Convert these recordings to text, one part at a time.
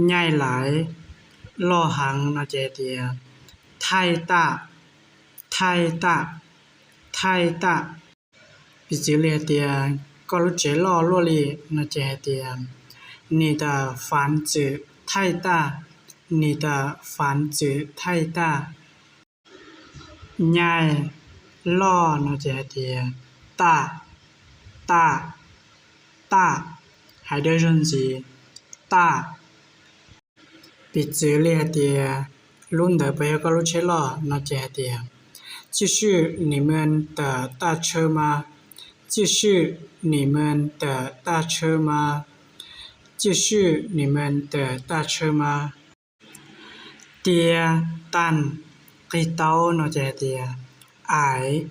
Nyaij laiv loj heev no ces hais tias thaij taj, thaij taj, thaij taj. Piv txwv li hais tias koj lub tsev loj luaj li no ces hais tias 你的房子太大, 你的房子太大. Nyaij loj no ces hais tias taj, taj, taj. Hais dua zog ntxiv, taj. Piv txwv li hais tias lub ntawd puas yog koj lub tsheb loj no ces hais tias 这是你们的大车吗, 这是你们的大车吗, 这是你们的大车吗. Tiab, taj, qig taub no ces hais tias aiv,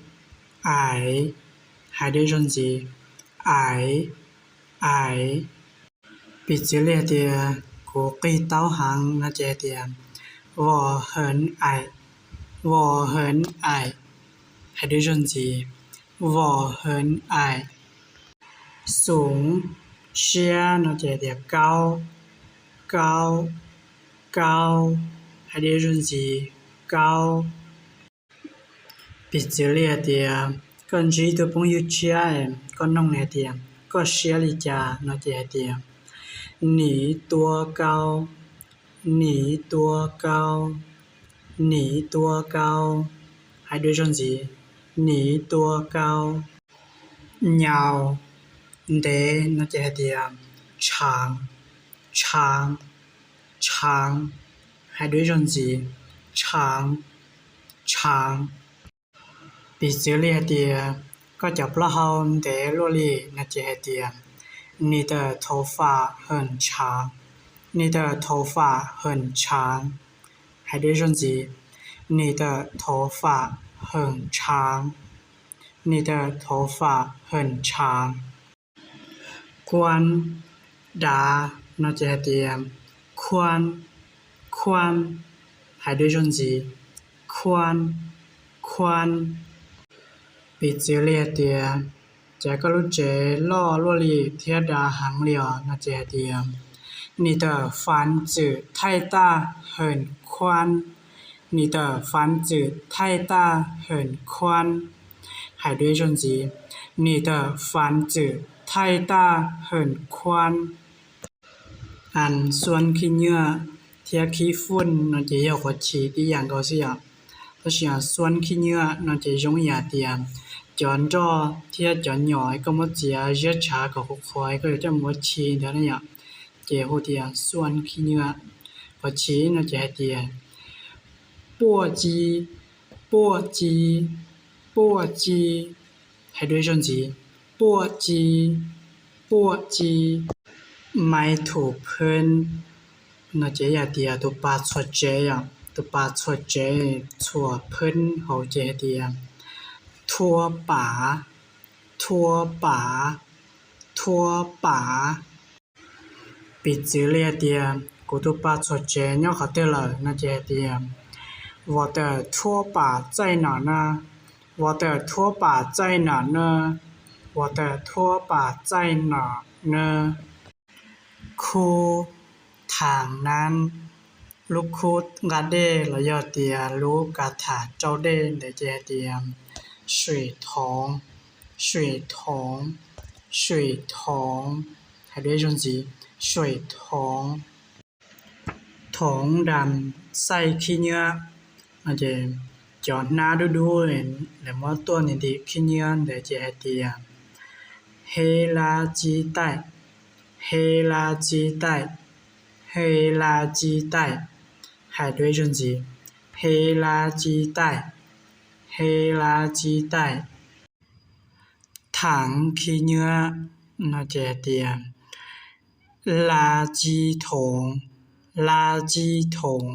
aiv. Hais dua zog ntxiv, aiv, aiv. Piv txwv li hais tias kuv qig taub heev no ces hais tias 我很矮, 我很矮. Hais dua zog ntxiv, 我很矮. Xoov, siab no ces hais tias kaub, kaub, kaub. Hais dua zog ntxiv, kaub. Piv txwv li hais tias koj ntsib ib tug phooj ywg tshiab, koj noog nws hais tias koj siab li cas no ces hais tias 你多高, 你多高, 你多高. Hais dua zog ntxiv, 你多高. Nyau, ntev no ces hais tias 长, 长, 长. Hais dua zog ntxiv, 长, 长. Piv txwv li hais tias koj cov plaub hau ntev luaj li no ces hais tias 你的头发很长, 你的头发很长. Hais dua zog ntxiv, 你的头发很长, 你的头发很长. Kuab, dav no ces hais tias 宽, 宽. Hais dua zog ntxiv, 宽, 宽. Piv txwv li hais tias ces koj lub tsev loj luaj li thiab dav heev li os no ces hais tias 你的房子太大很宽, 你的房子太大很宽. Hais dua zog ntxiv, 你的房子太大很宽. Xuab khib nyiab thiab khib fwj no ces yog quav chiv tib yam nkaus xwb yom. Tab sis xuab khib nyiab no ces zoo ib yam tias cov nroj thiab cov nyom koj muab txiav ziab tshav kom qhuav qhuav koj yuav coj mus ua chiv ntawd na yom, ces hu tias xuab khib nyiab. Quav chiv no ces hais tias puaj ci, puaj ci, puaj ci. Hais dua zog ntxiv, puaj ci, puaj ci. Maiv thum phwb no ces yog tias tus pas txhua tsev yom, tus pas txhua tsev, txhua phwb hauv ces hais tias thuab pav, thuab pav, thuab pav. Piv txwv li hais tias kuv tus pas txhua tsev nyob qhov twg lawm no ces hais tias 我的拖把在哪呢, 我的拖把在哪呢, 我的拖把在哪呢. Khub, thaav nab, lub khub nqa dej los yog tias lub kav tham rau dej ntawd ces hais tias 水桶, 水桶, 水桶. Hais dua zog ntxiv, 水桶. Thoov dam, xaij khib nyiab, cov hnab dub dub lawv muab tuaj ntim ntim khib nyiab ntawd ces hais tias hej lab tsib taij, hej lab tsib taij, hej lab tsib taij. Hais dua zog ntxiv, hej lab tsib taij, hej lab tsib taij. Thaav khib nyiab no ces hais tias lab tsib thoov, lab tsib thoov,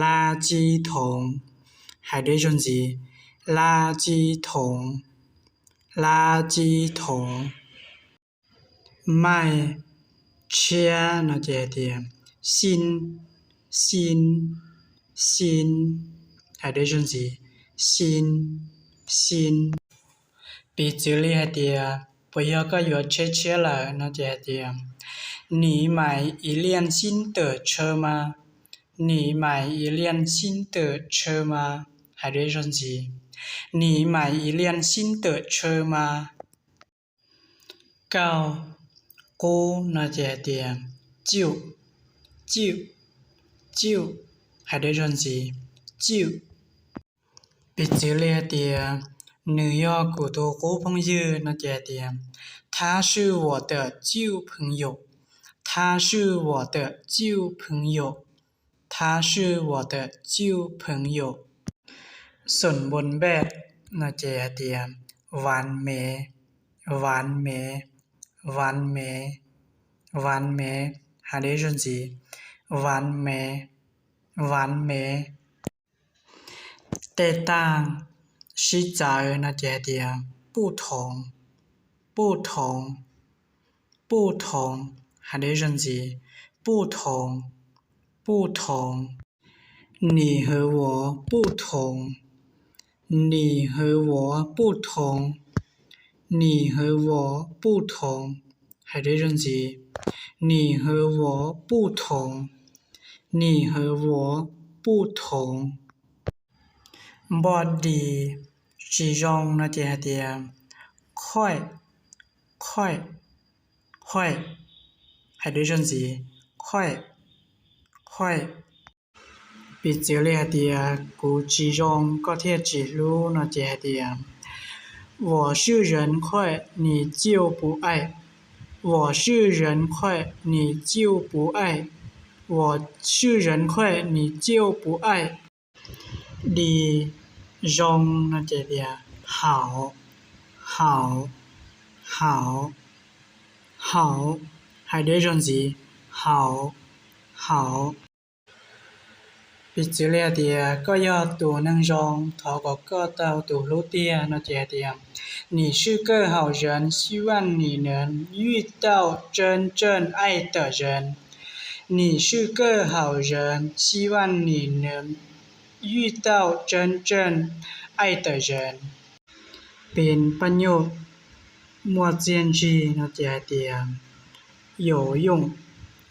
lab tsib thoov. Hais dua zog ntxiv, lab tsib thoov, lab tsib thoov. Maij, tshiab no ces hais tias xib, xib, xib. Hais dua zog ntxiv, xib, xib. Piv txwv li hais tias puas yog koj yuav tsheb tshiab lawm no ces hais tias 你买一辆新的车吗？你买一辆新的车吗？ Hais dua ib zaug ntxiv. 你买一辆新的车吗？ Koj, qub no ces hais tias 旧, 旧, 旧. Hais dua ib zaug ntxiv. 旧. Piv txwv li hais tias, nws yog kuv tus qub phooj ywg no ces hais tias, 他是我的旧朋友。他是我的旧朋友。他是我的旧朋友。 Xoom npoo npej no ces hais tias, 玩没, 玩没, 玩没, 玩没. Hais dua ib zaug ntxiv. 玩没, 玩没. Tej tag sib txawv no ces hais tias, 不同, 不同, 不同. Hais dua ib zaug ntxiv. 不同, 不同. 你和我不同。你和我不同。你和我不同。Hais dua ib zaug ntxiv. 你和我不同。你和我不同。 Npoj dis tsis zoo no ces hais tias, 快, 快, 快. Hais dua ib zaug ntxiv. 快, 快. Piv txwv li hais tias, kuv tsis zoo koj thiaj tsis hlub no ces hais tias, 我是人快，你就不爱。我是人快，你就不爱。我是人快，你就不爱。 Dis zoo no ces tias, 好, 好, 好, 好. Hais dua ib zaug ntxiv. 好, 好. Piv txwv li hais tias, koj yog tus neeg zoo, thov kom koj tau tus hlub tiag no ces hais tias, 你是个好人，希望你能遇到真正爱的人。你是个好人，希望你能遇到真正爱的人。 Peb paj nyuj muaj txiaj ntsig no ces hais tias, 有用,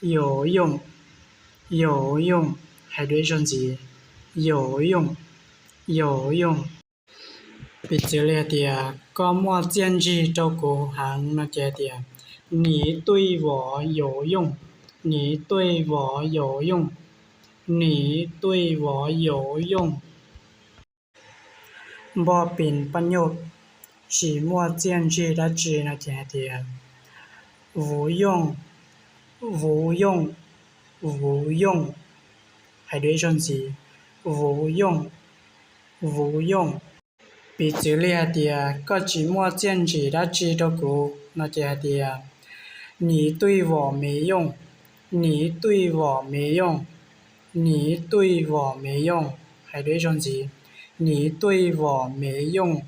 有用, 有用. Hais dua ib zaug ntxiv. 有用, 有用. Piv txwv li hais tias, koj muaj txiaj ntsig rau kuv heev no ces hais tias, 你对我有用。你对我有用。你对我有用。 Npoj peb paj nyuj tsis muaj txiaj ntsig dab tsi no ces hais tias, 无用, 无用, 无用. Hais dua ib zaug ntxiv. 无用, 无用. Piv txwv li hais tias, koj tsis muaj txiaj ntsig dab tsi rau kuv no ces hais tias, 你对我没用。你对我没用。你对我没用。 Hais dua ib zaug ntxiv. 你对我没用。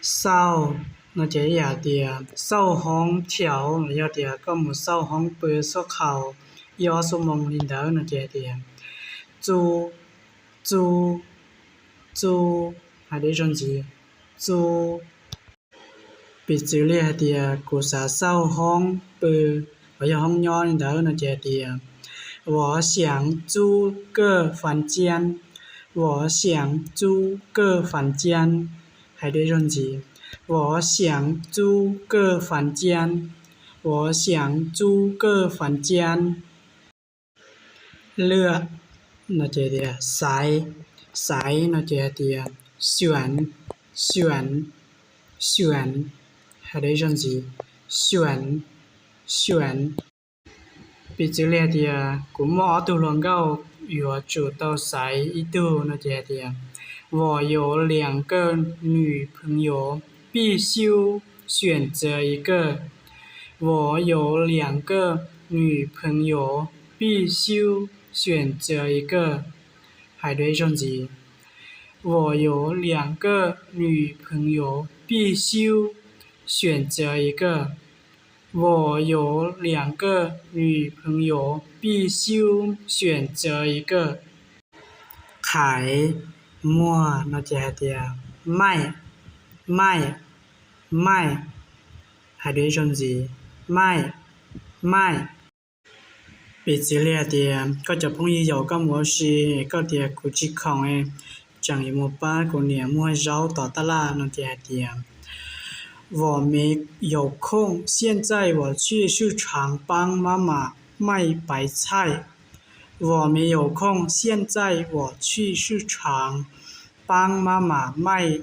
Xauj no ces yam tias xauj hoob thiav los yog tias koj mus xauj hoob pw xub qhaus ib ob xuab moos li ntawd no ces hais tias, 租, 租, 租. Hais dua ib zaug ntxiv. 租. Piv txwv li hais tias, kuv xav xauj hoob pw los yog hoob nyob li ntawd no ces hais tias, 我想租个房间。我想租个房间。Hais dua ib zaug ntxiv. 我想租个房间。我想租个房间。 Lwaj no ces tias xaiv, xaiv no ces hais tias, 选, 选, 选. Hais dua ib zaug ntxiv. 选, 选. Piv txwv li hais tias, kuv muaj ob tug hluas nkauj, yuav tsum tau xaiv ib tug no ces hais tias, 我有两个女朋友，必须选择一个。我有两个女朋友，必须选择一个。Hais dua ib zaug ntxiv. 我有两个女朋友，必须选择一个。 我有两个女朋友，必须选择一个。 Qhaiv, muag no ces hais tias, 卖, 卖, 卖. Hais dua ib zaug ntxiv. 卖,卖. Piv txwv li hais tias koj cov phooj ywg yaum koj mus ua si, koj tias kuv tsis khoom, tseem yuav mus pab kuv niam muag zaub tom taj laj no ces hais tias 我没有空，现在我去市场帮妈妈卖白菜。我没有空，现在我去市场帮妈妈卖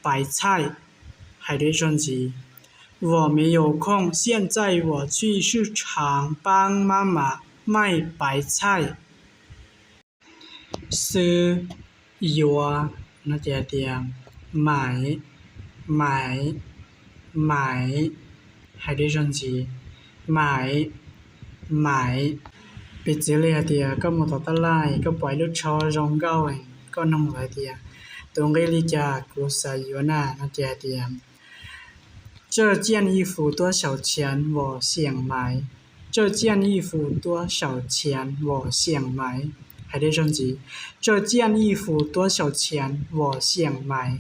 白菜。Hais dua ib zaug ntxiv, 我没有空，现在我去市场帮妈妈卖白菜。 Xwb, yuav no ces hais tias 买, 买, 买. Hais dua ib zaug ntxiv, 买, 买. Piv txwv li hais tias koj mus tom taj laj, koj pom ib lub tsho zoo nkauj, koj nug lawv tias tus nqi li cas kuv xav yuav na no ces hais tias 这件衣服多少钱？我想买。这件衣服多少钱？我想买。Hais dua ib zaug ntxiv, 这件衣服多少钱？我想买。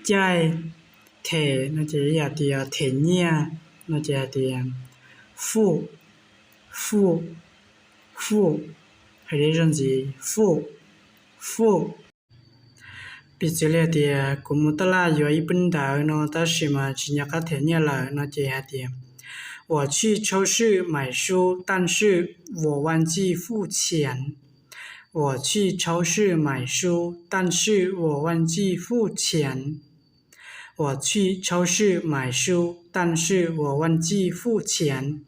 Caij, them no ces hais tias them nyiaj no ces hais tias 付, 付, 付. Hais dua ib zaug ntxiv, 付, 付. Piv txwv li hais tias kuv mus taj laj yuav ib pwb ntawv no tab sis mas tsis nco qab them nyiaj lawm no ces hais tias 我去超市买书，但是我忘记付钱。我去超市买书，但是我忘记付钱。我去超市买书，但是我忘记付钱。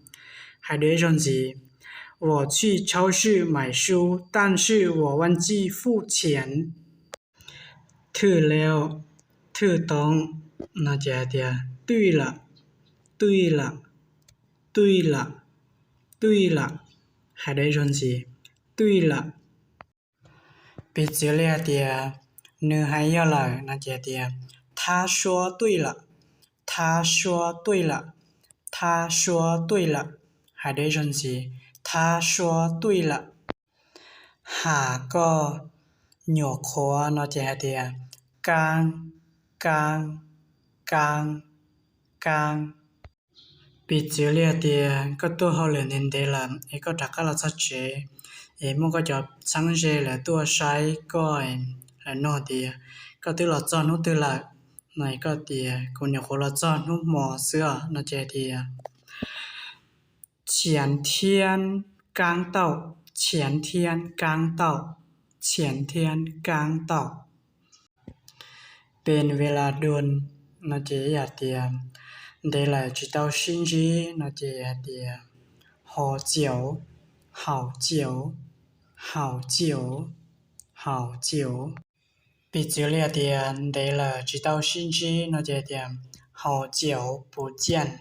Hais dua ib zaug ntxiv, 我去超市买书，但是我忘记付钱。 Thwj lawm, thwj tau no ces hais tias 对了, 对了, 对了, 对了. Hais dua ib zaug ntxiv, 对了. Piv txwv li hais tias nws hais yog lawm no ces hais tias 他说对了, 他说对了, 他说对了. Hais dua ib zaug ntxiv, 他说对了. Ham koj, nyuam qhuav no ces hais tias kaab, kaab, kaab, kaab. Piv txwv li hais tias koj tuaj hauj lwm ntev ntev lawm es koj rov qab los txog tsev es muaj koj cov txheeb ze lawv tuaj saib koj, lawv nug tias koj twb los txog hnub twg lawm no es koj tias kuv nyuam qhuav los txog hnub hmo xwb os no ces hais tias 前天刚到, 前天刚到, 前天刚到. เป็นเวลาโดน no ces hais tias ntev lawm tsis tau sib ntsib no ces hais tias 好久, 好久, 好久, 好久. Piv txwv li hais tias ntev lawm tsis tau sib ntsib no ces hais tias 好久不见,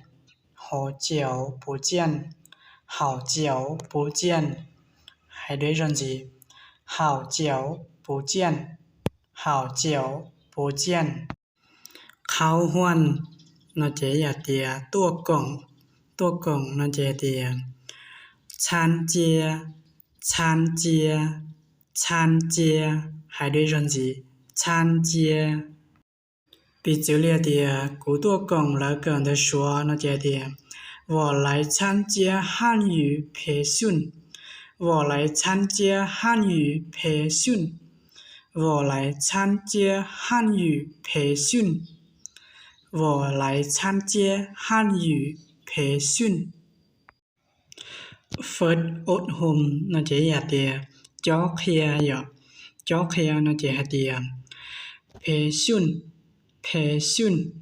好久不见, 好久不见. Hais dua ib zaug ntxiv, 好久不见, 好久不见. Qhaub huaj no ces hais tias tuaj koom, tuaj koom no ces hais tias txhab ciab, txhab ciab, txhab ciab. Hais dua ib zaug ntxiv, txhab ciab. Piv txwv li hais tias kuv tuaj koom lawv kawm ntawv Suav no ces hais tias 我来参加汉语培训, 我来参加汉语培训, 我来参加汉语培训. ฝึกอบรม no ces hais tias cob qhia yom, cob qhia no ces hais tias 培训, 培训,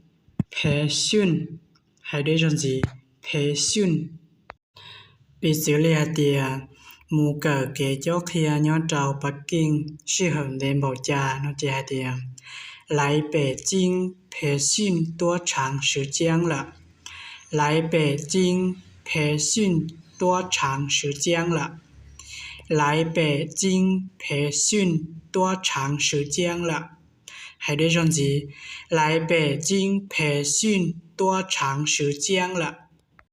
培训. Hais dua ib zaug ntxiv, 培训. Piv txwv li hais tias mus kawm kev cob qhia nyob rau Pakiv sij hawm ntev npaum cas no ces hais tias 来北京培训多长时间了, 来北京培训多长时间了, 来北京培训多长时间了. Hais dua ib zaug ntxiv, 来北京培训多长时间了.